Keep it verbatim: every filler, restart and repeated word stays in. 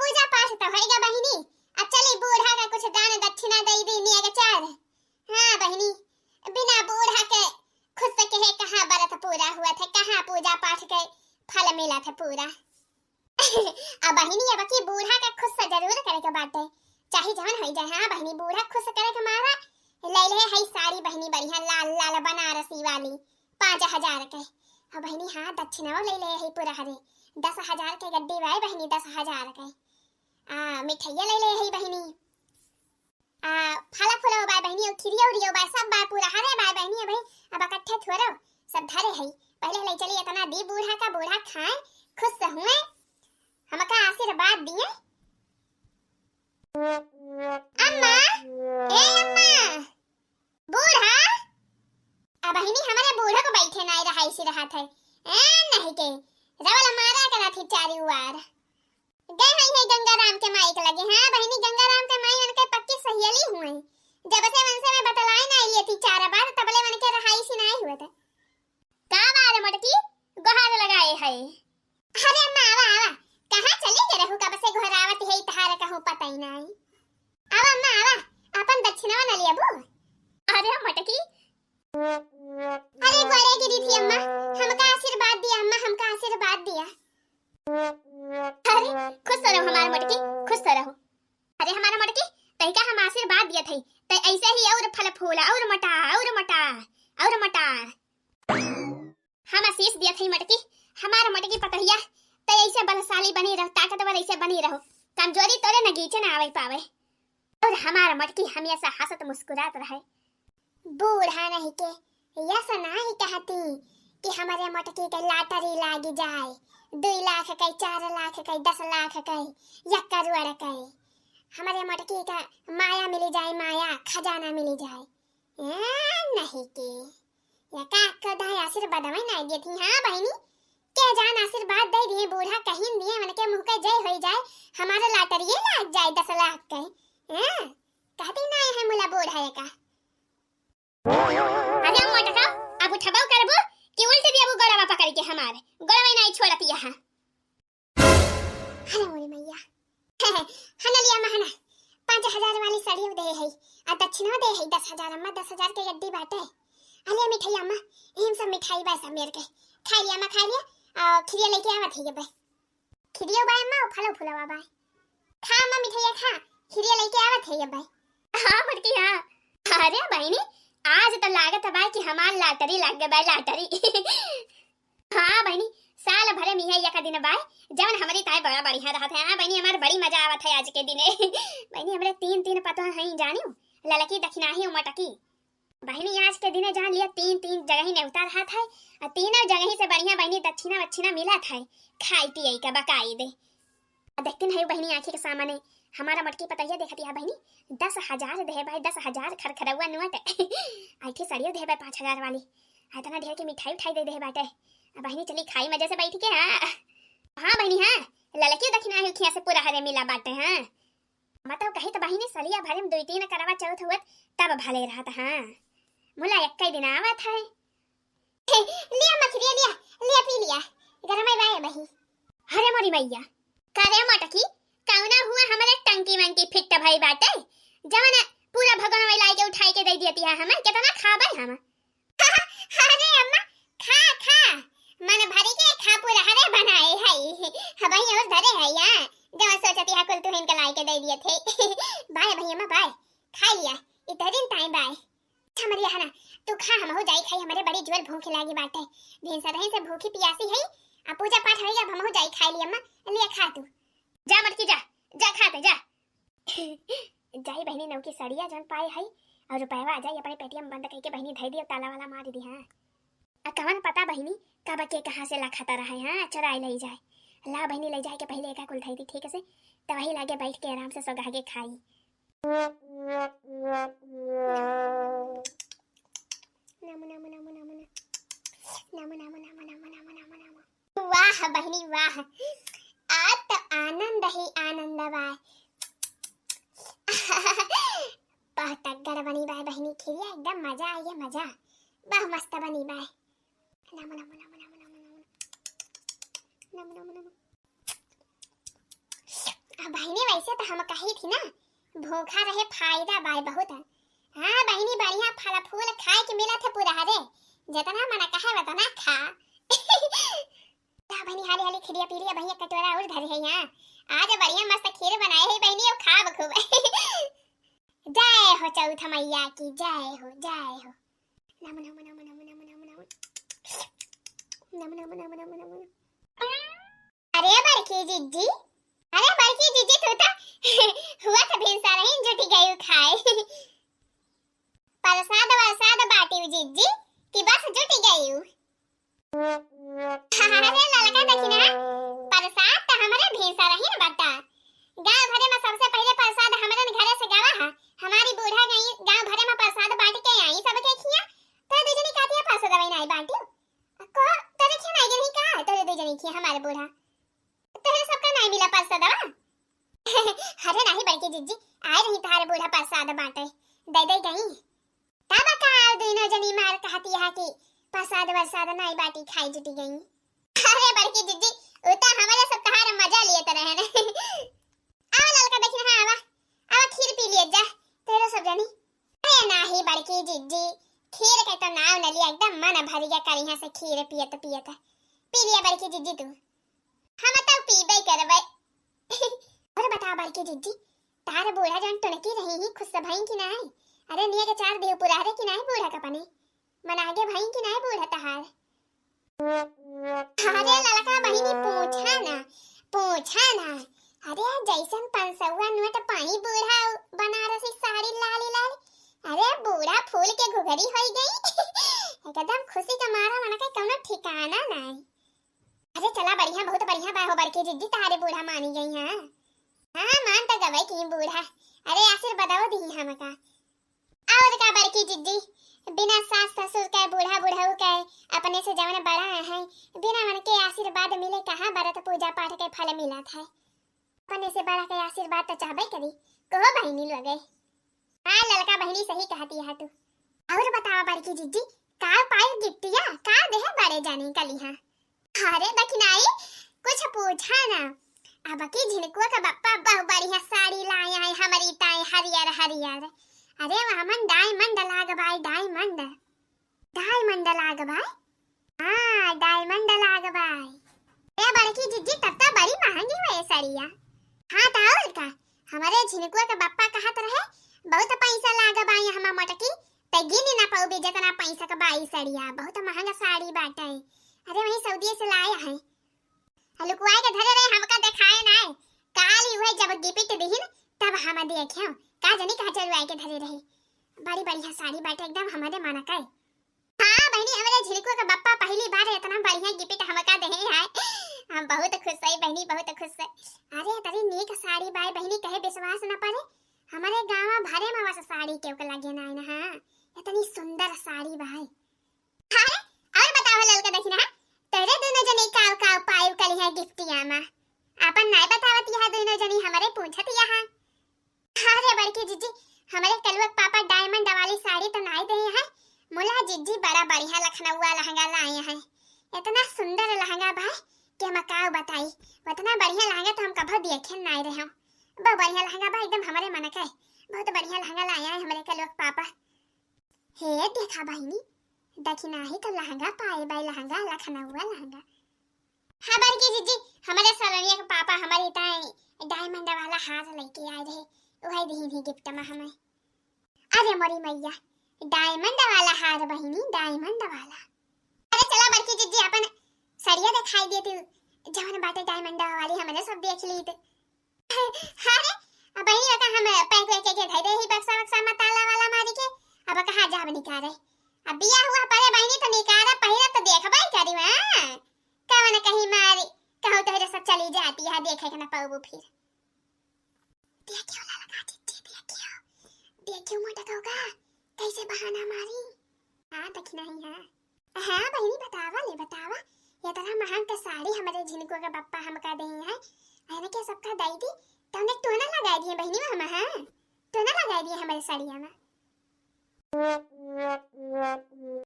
पूजा पाठ तो होइगा बहिनी, अब चली बूढ़ा का कुछ दान दक्षिणा दइ दी नियगचार। हाँ बहिनी, बिना बूढ़ा के खुश के है कहाँ बरत पूरा हुआ थे, कहाँ पूजा पाठ के फल मिला थे पूरा। अब बहिनी, अब की बूढ़ा का खुश जरूर करे के बाटे, चाहे जवन होई जाए। हाँ बहिनी, बूढ़ा खुश करे के मारा ले ले है साड़ी बहिनी बढ़िया लाल लाल बनारसी वाली पाँच हजार के। अब बहिनी, हाँ, दक्षिणा ले ले है पूरा हरे दस हजार के गड्डी बाय बहिनी, दस हजार के। आ मिठैया ले ले है बहिनी, आ फला फुला बाय बहिनी, और खिरिया उरिया बाय, सब बाय पूरा हरे बाय बहिनी। अब अब इकट्ठे थोड़ो सब धरे है, पहले ले चली इतना दी बूढ़ा का, बूढ़ा खाए खुश हुए, हमका आशीर्वाद दिए। अम्मा, ए अम्मा, बूढ़ा। अब बहिनी, हमरे बूढ़ा को बैठे नाई रहा, इसी रहा थे। ए नहीं के, रवल मारा करा थी चारी उआर। गए हई है गंगाराम के माई के लगे। हाँ बहिनी, गंगाराम के माई उनके पक्की सहेली हुए। जब से उनसे मैं बतलाए ना लिए थी चार बार, तबले उनके रहाई सी नाई हुए थे। का बार मोटकी गोहार लगाए है? अरे अम्मा, आवा, आवा। कहाँ चली गए रहू? कब से गोहरावत है, तहार कहूँ पता ही नाई। आवा अम्मा, आवा, अपन दक्षिणवा न लियबू। अरे मोटकी। अरे गोरे गिरी थी अम्मा, हमका आशीर्वाद दिया अम्मा, हमका आशीर्वाद दिया। अरे खुश रहो हमार मोटकी, खुश रहो। अरे हमार मोटकी, तैका हम आशीर्वाद दिया थे, तै ऐसे ही और फल फूल, और मोटा, और मोटा, और मोटा। हम आशीष दिया थे मोटकी, हमार मोटकी पतहिया, तै ऐसे बलशाली बनी रहो, ताकतवर ऐसे बनी रहो, कमजोरी तोरे नगीचे ना आवे पावे। और हमार मोटकी हमेशा हंसत मुस्कुरात रहे। बूढ़ा नहीं के, यस नाही कहती कि हमरे मोटकी के लाटरी लागी जाए, दुई लाख के, चार लाख के, दस लाख के, एक करोड़ के। हमरे मोटकी का माया मिली जाए, माया, खजाना मिली जाए। ए, नहीं के, या का कदा आशीर्वाद में ना देती। हाँ बहिनी, के जान आशीर्वाद दे दिए बूढ़ा, कहीं दिए मन के मुंह के जय होई जाए, हमारे लाटरिये लाग जाए दस लाख के। ए, कहती ना है मुला बूढ़ा का। अरे मोटका, अब उठबो करबो कि उल्ट देबो गोड़वा पकड़ के हमार? गोड़वा नहीं छोड़ती यहाँ। अरे मोरी मैया। हना लिया अम्मा, हना। पाँच हजार वाली साड़ी दे है, आ दक्षिणा दे है दस हजार। अम्मा, दस हजार के गड्डी बाटे। आ लिया मिठाई अम्मा, इम सब मिठाई बा सब मेर के। खा लिया अम्मा, खा लिया। आ, खिरिया लेके आवत है ये बे। खिरियो बाय अम्मा, फलो फुलवा बाय। खा अम्मा मिठाइया खा, खिरिया लेके आवत है ये बाय। हाँ बड़की हाँ। अरे बहिनी, आज तो लागत बाय कि हमार लाटरी लाग गए बाय, लाटरी। हाँ बहिनी, साल भरे में यही एक दिन बाय, जवन हमरी ताय बड़ा बढ़िया रहत है। हाँ बहिनी, हमार बड़ी मजा आवत है आज के दिने। बहिनी, हमरे तीन तीन पतोह हैं जानियो, ललकी, दखिनाही और मोटकी। बहिनी, आज के दिने जान लिया, तीन तीन जगह ही नेवता रहत है, और तीनों जगह ही से बढ़िया बहिनी दक्षिणा वक्षिणा मिलत है, खाई पिए का बकाई दे। और देखती नहीं बहिनी, आँखी के सामने हमारा मोटकी पतैया देखती है बहिनी, दस हजार दे भाई, दस हजार खरखरौआ नोट। ऐठी सड़ियो दे भाई पाँच हजार वाली, इतना ढेर के मिठाई उठाई दे दे बाटे। अब बहिनी चली खाई मजे से बैठ के। हाँ, हाँ बहिनी हाँ, ललकी दखिना है खिया से पूरा हरे मिला बाटे। हाँ, मतलब कही तो बहिनी सलिया भरे में दुई तीन करवा चौथ हुअत तब भले रहत। हाँ, मुला एक्कै दिन आवत है। लिया मखरिया लिया, लिया पी लिया, गरम है बाय बही। अरे मोरी मैया, करे मोटकी, कौना हुआ हमरे टंकी वंकी फिट भई बाटे, जवन पूरा भगवान वाला के उठाई के दे दियती है हमें, कितना खाबे हम। अरे अम्मा, खा खा, मन भरी के खा, पूरा हरे बनाए है, हवाई और धरे है यहाँ, जवन सोचती है कुल तुहिन के लाई के दे दिए थे। बाय भैया अम्मा बाय, खा लिया, इतने दिन टाइम बाय। अच्छा मरिया है ना, तू खा, हमहू जाई खाई, हमरे बड़ी जोर भूख लागी बाटे। दिन सदही से भूखी पियासी है, आ पूजा पाठ होई, अब हमहू जाई खाई ली अम्मा, लिया खा तू। जा मटकी जा, जा खाते जा। जाई बहिनी नौकी सड़िया जौन पाए है, और रुपयवा आ जाई अपने पेटिया में बंद करके बहिनी धई दियो, ताला वाला मार दी। हाँ, आ कवन पता बहिनी कब के कहाँ से लखता रहे, हाँ, चुराई ले जाए। ला बहिनी ले जाए के पहले एका कुल धई दी ठीक से, तब वही लागे बैठ के आराम से सोगा के खाई। नामू, नामू, नामू, नामू, ना। नामू, नामू, नामू, नामू, नामू, नामू, नामू। वाह बहिनी वाह, आज तो आनंद ही आनंद बा। बहुत तगड़ बनी बा बहिनी खिरिया, एकदम मजा आई है मजा, बहुत मस्त बनी बा। नामू, नामू, नामू, नामू, नामू, नामू। नामू, नामू, नामू। आ, बहिनी, वैसे तो हम कही थी ना, भूखा रहे फायदा बाय बहुत। हाँ बहिनी, बढ़िया फल फूल खाए के मिलत है पूरा रे, जितना मन कहे उतना खा। ला बहिनी, हाली हाली खीरिया पी लिया, भैया कटोरा और धरे है यहाँ। आज बढ़िया मस्त खीर बनाए है बहिनी, अब खाब खूब। जय हो चौथ मैया की, जय हो, जय हो। नम, नम, नम। अरे बड़की जिज्जी, अरे बड़की जिज्जी, तू तो हुआ तो भिनसरहिन जुटी गई खाए। प्रसाद वरसाद बाटी जिज्जी कि बस जुटी गई। अरे ललका दखिनहा, प्रसाद त हमरे भिनसरहिन बटा। गाँव भरे में सबसे पहिले प्रसाद हमरन घरे से गवा है। हमारी बूढ़ा गई गाँव भरे में प्रसाद बांट के आई सबके खिया। तो दू जनी कातिया प्रसाद वही नाई बांटियो। को तोरे खिया नाई गई का? तोरे दू जनी खिया हमारे बूढ़ा। तोहरे सबका नाई मिला प्रसादवा? अरे नाही बड़की जिज्जी, आए रही तारे बूढ़ा प्रसाद बांटे, दे दे गई। तब का दुइनो जनी मार कहती है कि प्रसाद वरसाद नाई बाटी खाई जुटी गई। अरे बड़की जिज्जी, उ तो हमारे सब तहार मजा लिए तो रहे ने। आवा ललका दखिनहा, आवा, आवा खीर पी लिए जा, तेरे सब जनी। अरे नाही बड़की जिज्जी, खीर के तो नाव न लिया, एकदम मन भर गया करिहा से खीर पियत पियत। पी लिया बड़की जिज्जी तू। हम तो पीबे करबे। और बता बड़की जिज्जी, तार बूढ़ा जौन टुनकी रही ही खुश भई कि नाई? अरे निया के चार देव पुरारे कि नाई बूढ़ा कपने? मन आगे भई कि नाई बूढ़ा तहार? अरे ललका बहिनी पूछा ना, पूछा ना। अरे जैसन पाँच सौवा नोट पाई बूढ़ा बनारसी साड़ी लाली लाली। अरे बूढ़ा फूल के घुघरी होई गई। एकदम खुशी के मारा मन के कौनो ठिकाना नाई। अरे चला बढ़िया, बहुत बढ़िया बा हो बड़की जिज्जी, तारे बूढ़ा मानी गई हैं। हाँ मान तो गवे की बूढ़ा। अरे आशीर्वादो दी हमका। और का बड़की जिज्जी, बिना सास ससुर के बूढ़ा बुढ़ऊ के अपने से जवन बड़ा है, बिना उनके आशीर्वाद मिले कहाँ व्रत पूजा पाठ के फल मिलत है? अपने से बड़ा के आशीर्वाद तो चाहबे करी। कहो बहिनी लोगे। हाँ ललका बहिनी सही कहती है तू। और बतावा बड़की जिज्जी, का पाई गिफ्टिया, का देहे बड़े जानी कलिहा? अरे दखिनाई, कुछ पूछा ना। अब की झिनकुआ का बप्पा बहु बढ़िया साड़ी लाया है हमरी ताई हरियर हरियर। अरे वह मन diamond लाग बाय, diamond। Diamond लाग बाय? हाँ, diamond लाग बाय। ए बड़की जिज्जी, तब तो बड़ी महंगी हुए साड़िया। हाँ, तो और का? हमरे झिनकुआ के बप्पा कहत रहे, "बहुत पैसा लाग बाय हमा मोटकी, ते गिन ना पउबे, जितना पैसा का बाई साड़िया, बहुत महंगा साड़ी बाटे।" अरे, वही सऊदी से लाया है। लुकवाए के धरे रहे, हमका देखाए नाय। काल ही हुए जब gift दिहिन, तब हम देखेउ। का जानी कहाँ चलवाए के धरे रहे। बड़ी बढ़िया साड़ी बाटे, एकदम हमरे मन का है। हाँ बहिनी, हमरे झिनकुआ के बप्पा पहली बार इतना बढ़िया gift हमका देहे है। हम बहुत खुश है बहिनी, बहुत खुश है। अरे, इतनी नीक साड़ी बाय बहिनी, कहे विश्वास न पड़े। हमरे गाँव भरे में वैसा साड़ी केहू के लगे नाय न, हाँ। इतनी सुंदर साड़ी बाय। अरे, और बताओ ललका दखिनहा, तेरे दोनों जने का, का पाइव कलिहा गिफ्टिया में? आपन नाय बतावत यह दोनों जनी हमरे पूछत यह। अरे बड़की जिज्जी, हमरे कलुआ के पापा diamond वाली साड़ी तो नाय देहे हैं, मुला जिज्जी बड़ा बढ़िया लखनऊआ लहंगा लाए हैं। इतना सुंदर लहंगा बा कि हम का बताई, उतना बढ़िया लहंगा तो हम कभो देखे नाय रहे। बहुत बढ़िया लहंगा बा, एकदम हमरे मन के। बहुत बढ़िया लहंगा लाए हैं हमरे कलुआ के पापा। हे देखा बहिनी, दखिनहा ही तो लहंगा पाए बाय, लहंगा, लखनऊआ लहंगा। हाँ बड़की जिज्जी, हमरे सरनिया के पापा हमरे ताई diamond वाला हार लेके आए रहे, वही दिहिन ही gift में हमें। अरे मोरी मैया, diamond वाला हार बहिनी, diamond वाला। अरे चला बड़की जिज्जी, अपन सड़िया दिखाई देती, जवन बाटे diamond वाली, हमने सब देख ली थे। अरे, अब बहिनी बता, हम pack वैक के धइ दे ही बक्सा वक्सा में ताला वाला मारी के। अब कहाँ जाब निकारे? अब बिया हुआ परे बहिनी तो निकारा, पहिरा तो देखबे करी, हाँ। कवन कहीं मारी, कहूँ तोहरे सब चली जाती है, देखे के न पाबू फिर। देखियो ललका जिज्जी, देखियो, देखियो मोटका का कैसे बहाना मारी। हाँ, दखिनहा ही है। हाँ बहिनी, बतावा ले, बतावा। इतना महंग के साड़ी हमरे झिनकुआ के बप्पा हमका देहे हैं। इनके सबका दई दी, तो उन्हें टोना लगाई दिए बहिनी, हम, हाँ, टोना लगाई दिए हमरे साड़िया में।